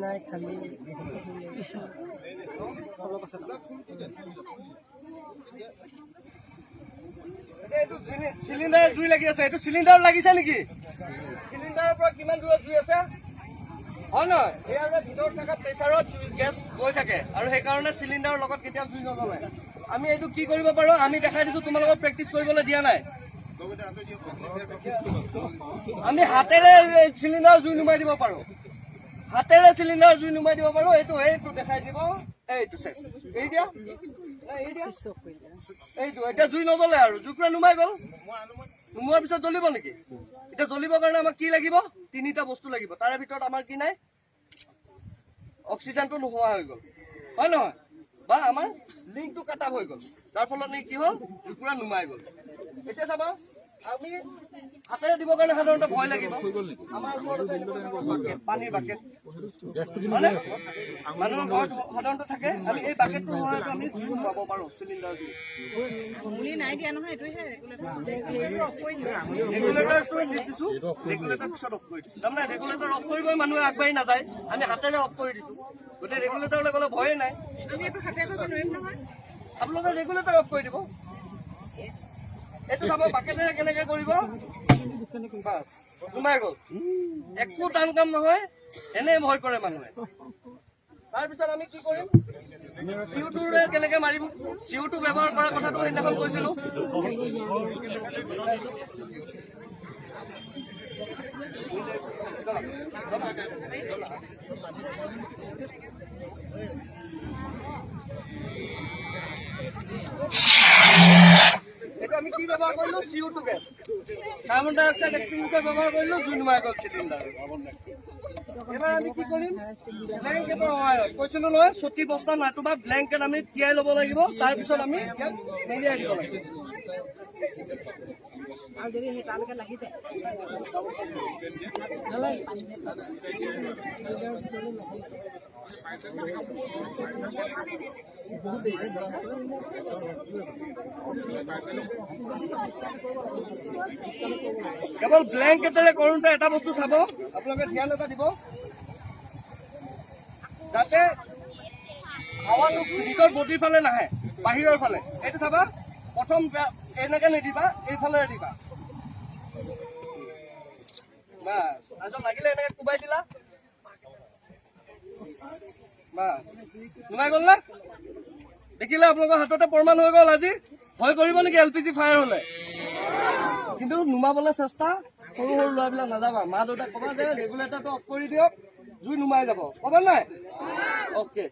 নাই, খালি অলপ আছে। এইটো চিলিণ্ডাৰ জুই লাগি আছে। এইটো চিলিণ্ডাৰ লাগিছে নেকি? চিলিণ্ডাৰৰ পৰা কিমান দূৰত জুই আছে, হয় নহয়? ইয়াৰে ভিতৰত থকা প্ৰেচাৰত গেছ গৈ থাকে আৰু সেইকাৰণে চিলিণ্ডাৰৰ লগত কেতিয়াও জুই নজ্বলে। আমি এইটো কি কৰিব পাৰো, আমি দেখাই দিছো। তোমালোকক প্ৰেক্টিচ কৰিবলৈ দিয়া নাই। আমি হাতেৰে চিলিণ্ডাৰ জুই নুমাই দিব পাৰো। হাতেৰে চিলিণ্ডাৰ জুই নুমাই দিব পাৰো। এইটো দেখাই দিব। এইটো চেচ, এৰি দিয়া নাই, এৰি দিয়া। এইটো এতিয়া জুই নজ্বলে আৰু জুইকুৰা নুমাই গ'ল। নুমোৱাৰ পিছত জ্বলিব নেকি এতিয়া? জ্বলিবৰ কাৰণে আমাক কি লাগিব? তিনিটা বস্তু লাগিব। তাৰে ভিতৰত আমাৰ কি নাই? অক্সিজেনটো নোহোৱা হৈ গ'ল, হয় নহয়? বা আমাৰ লিংকটো কাটা হৈ গ'ল, যাৰ ফলত নেকি কি হ'ল? জুইকুৰা নুমাই গ'ল। এতিয়া চাবা, আমি হাতেৰে দিবৰ কাৰণে সাধাৰণতে ভয় লাগিব। আমাৰ ওচৰত আছে এনেকুৱা ধৰণৰ বাকেট, পানীৰ বাকেট, হয়নে? মানুহৰ ঘৰত সাধাৰণতে থাকে। আমি এই বাকেটটোৰ সহায়ত আমি জুই নুমাব পাৰো, চিলিণ্ডাৰ জুই। আঙুলি নাই দিয়া নহয়, এইটোহে ৰেগুলেটৰ অফ কৰি দিওঁ। ৰেগুলেটৰটো দি দিছো। ৰেগুলেটৰ পিছত অফ কৰি দিছো। তাৰমানে ৰেগুলেটৰ অফ কৰিবই মানুহে আগবাঢ়ি নাযায়। আমি হাতেৰে অফ কৰি দিছো। গতিকে ৰেগুলেটৰলৈ গ'লে ভয়ে নাই। আমি একো হাতে কৰিব নোৱাৰিম নহয়। আপোনালোকে ৰেগুলেটৰ অফ কৰি দিব। এইটো চাব, বাকেটেৰে কেনেকে কৰিব। বাছ, সোমাই গ'ল। একো টান কাম নহয়, এনেই ভয় কৰে মানুহে। তাৰপিছত আমি কি কৰিম? চিউটোৰে কেনেকে মাৰিব? চিউটো ব্যৱহাৰ কৰাৰ কথাটো সেইদিনাখন কৈছিলো। এইটো আমি কি ব্যৱহাৰ কৰিলো? CO2 gas, carbon dioxide extinguisher ব্যৱহাৰ কৰিলো। জুই নুমাই গ'ল চিলিণ্ডাৰ। এবাৰ আমি কি কৰিম? ব্লেংকেটৰ সহায়ত, কৈছিলো নহয়, চটি বস্তা নতুবা ব্লেংকেট আমি তিয়াই ল'ব লাগিব। তাৰপিছত আমি ইয়াক মেৰিয়াই দিব লাগিব। আৰু যদি সেই তালৈকে লাগি যায়? কেৱল ব্লেংকেটেৰে কৰোঁতে এটা বস্তু চাব আপোনালোকে, ধ্যান এটা দিব যাতে হাৱাটো নিজৰ বডিৰ ফালে নাহে, বাহিৰৰ ফালে। এইটো চাবা, প্ৰথম এনেকে নিদিবা, এইফালে দিবা। বাছ, তাৰপিছত লাগিলে এনেকে কোবাই দিলা। বাছ, নুমাই গ'ল না? দেখিলে, আপোনালোকৰ হাততে প্ৰমাণ হৈ গ'ল। আজি ভয় কৰিব নেকি এলপিজি ফায়াৰ হলে? কিন্তু নুমাবলৈ চেষ্টা, সৰু সৰু ল'ৰাবিলাক নাযাবা। মা দেউতাক ক'বা যে ৰেগুলেটৰটো অফ কৰি দিয়ক, জুই নুমাই যাব। ক'বা নাই? অ'কে।